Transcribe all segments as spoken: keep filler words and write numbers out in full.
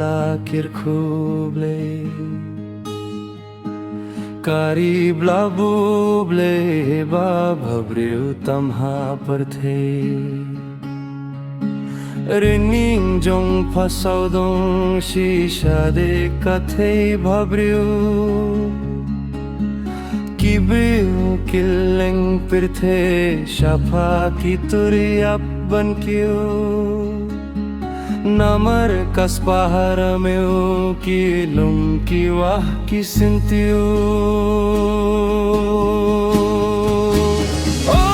la kyrkhu Blei. Ka ri Blei ba bhabriew tam ha pyrthei. Rining jong pha sawdong shisha de ka thei bhabriew. Ki briew ki leng pyrthei sha pha ki tur ïap ban kiew. Namar ka spah haram ïa u ki lum ki wah ki syntiew. Oh,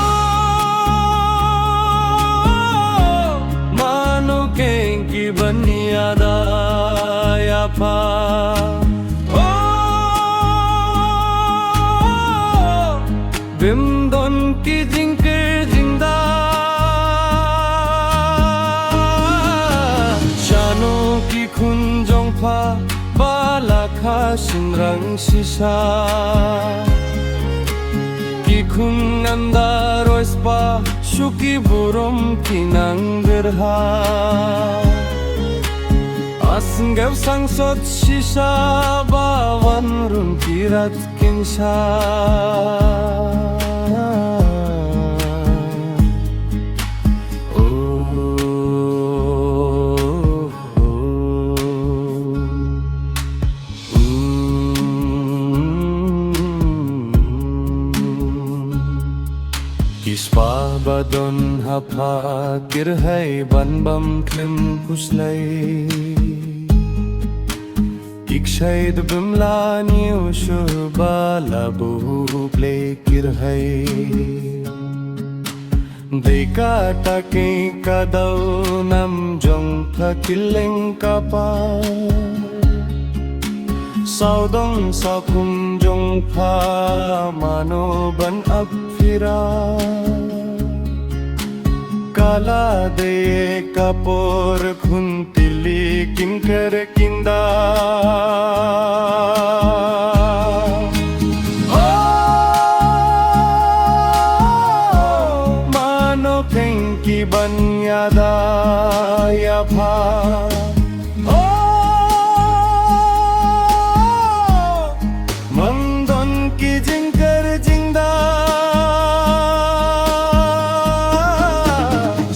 mano keiñ ki ban ïada ïa pha. Oh, bym don ki jingkyrjingda. Shano ki khun jong pha ba la kha shynrang shisha. Ki khun ynda roi spah shu ki burom ki nang gyrha. Asngap sangsot shisha ba wan rung ki rat kin sha. Oh, oh, oh. Mm. Ki spah ba don ha pha kyrhai ban bam khlem khuslai. Ki kshai da bym la ñiew shuh ba la buh Blei kyrhai. Dei kata keiñ ka daw nam jong pha ki leng ka pa. Sawdong sawkum jong pha mano ban ap phi ra. Ka la dei ka por khun tylli kin kyrjingda. Oh, mano keiñ ki ban ïada ïa pha. Oh, man don ki jingkyrjingda.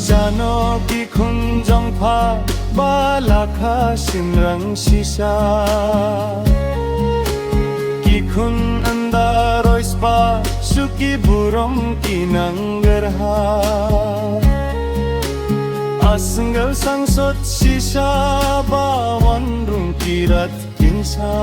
Shano ki khun jong pha ba la kha shynrang shisha. Ki khun ynda roi spah shu ki burom ki nang gyrha. Asngap sangsot shisha ba wan rung ki rat kin sha.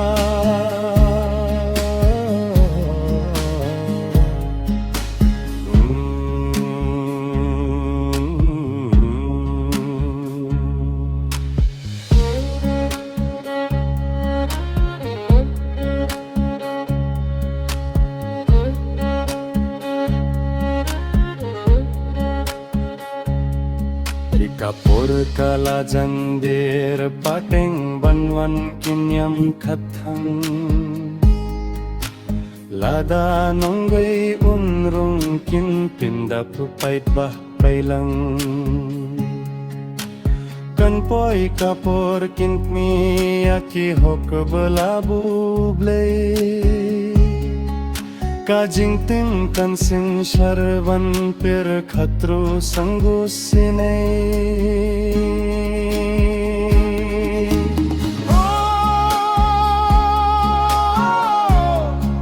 Ri ka por ka la jan der pateng ban wan kin ïam khatthang. Lada nongwei un rung kin pyndap paidbah pailang. Kan poi ka por kin kmie ïa ki hok ba la buh Blei. Ka jingtim kan synshar ban pyrkhat ruh sngewsynei. Oh,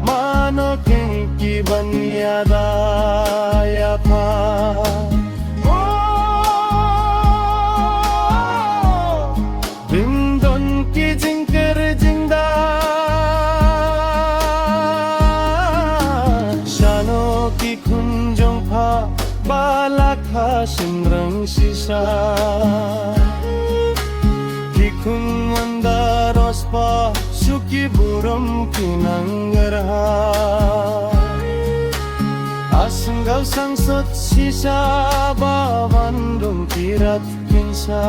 mano keiñ ki ban ïada ïa pha. Oh, bym don ki jingkyrjingda. Shano ki khun jong pha ba la kha shynrang shisha. Ki khun ynda roi spah shu ki burom ki nang gyrha. Asngap sangsot shisha ba wan rung ki rat kin sha.